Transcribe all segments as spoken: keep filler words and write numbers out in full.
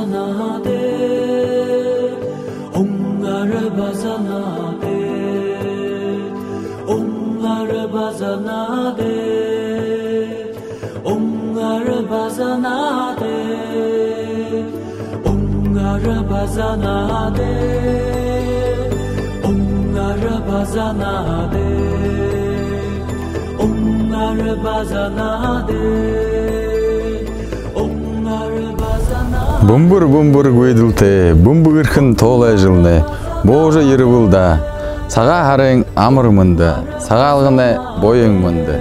Унгарбазанадэ, унгарбазанадэ, унгарбазанадэ, унгарбазанадэ, унгарбазанадэ, унгарбазанадэ. Бүмбэр, бүмбэр гүйдэлтэй, бүмбэгэрхэн туулай жэлнай буужа ерэбэл даа. Сагаан һарын амар мэндэ, Сагаалганай буян мэндэ.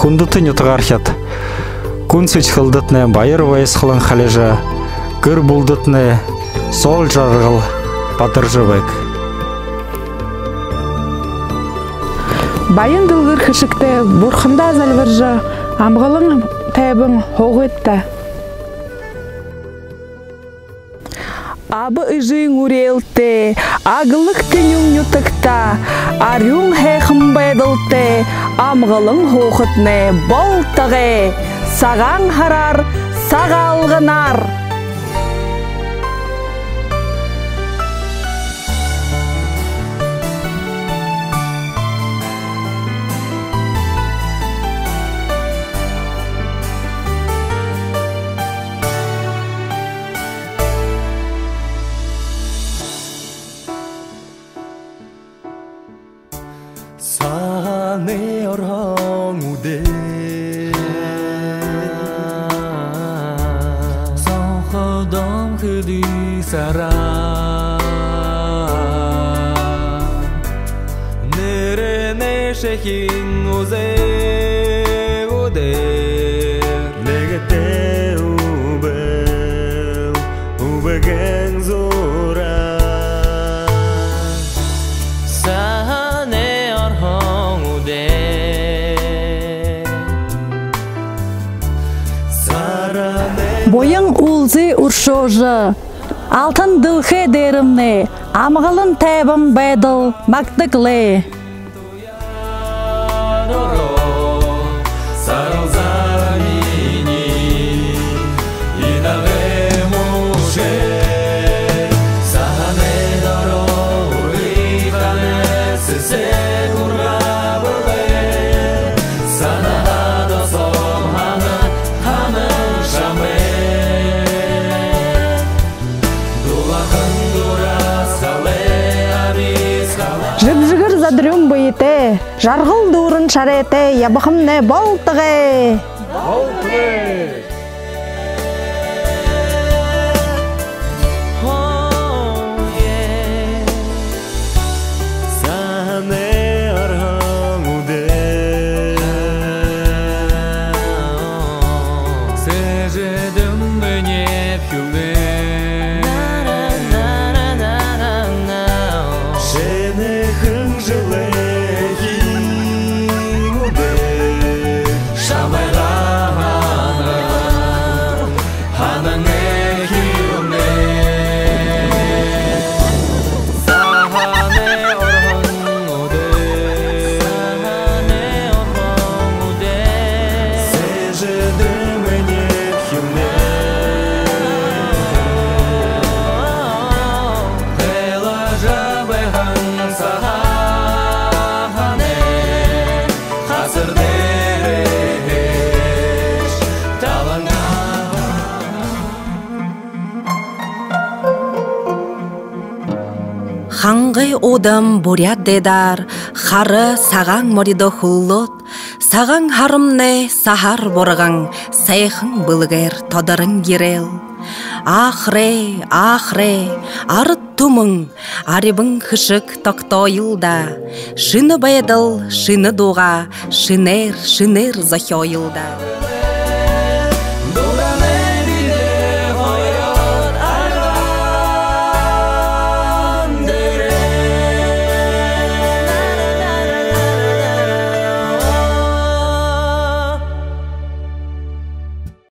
Хүндэтэ нютагаархид, гүн сэдьхэлдэтнай баяр баясхалан халижа, гэр бүлэдэтнай соол жаргал бадаржа байг. Баян дэлгэр хэшэгтэй Бурхандаа зальбаржа, амгалан тайбан һуугыт даа. Аба эжын үреэлтэй, аглаг тэнюун нютагта, арюун һайхан байдалтай, амгалан һуухатнай болтогой. Сагаан һараар, Сагаалганаар! Сагаанай орхон үдэр сонходом хэды сараа, нэрэнэй шэхын үзэг үдэр. Лэгтэй үбэл, үбгэн зураа. Сагаанай орхон үдэр. Буян үлзы үршөөжэ, алтан дэлхэй дээрэмнай амгалан тайбан байдал магтаглаа. Жэгжэгэр задарюун бэетэй, жаргал дүүрэн шарайтай ябахамнай болтогой. Сагаанай орхон үдэр. Сэжэдэмни хүлеэн. Шэнэхэн жэлэй үдэр. Шамайгаа һанан, һанан эхилнэ. Сагаанай орхон үдэр. Сагаанай орхон үдэр. Сэжэдэмни хүлеэн. Хэлэжэ байһан сагаанай газар дээрэ талангаа. Хангай уудам буряад дайдаар хара сагаан моридо хүллөөд, Сагаан һарамнай саһаар бурган сайхан бэлэгээр тодорон ерээл. Аахрай, аахрай, арад түмэн, арибан хэшэг тогтооёл даа. Шэнэ байдал, шэнэ дуугаа шэнээр, шэнээр зохёоёл даа.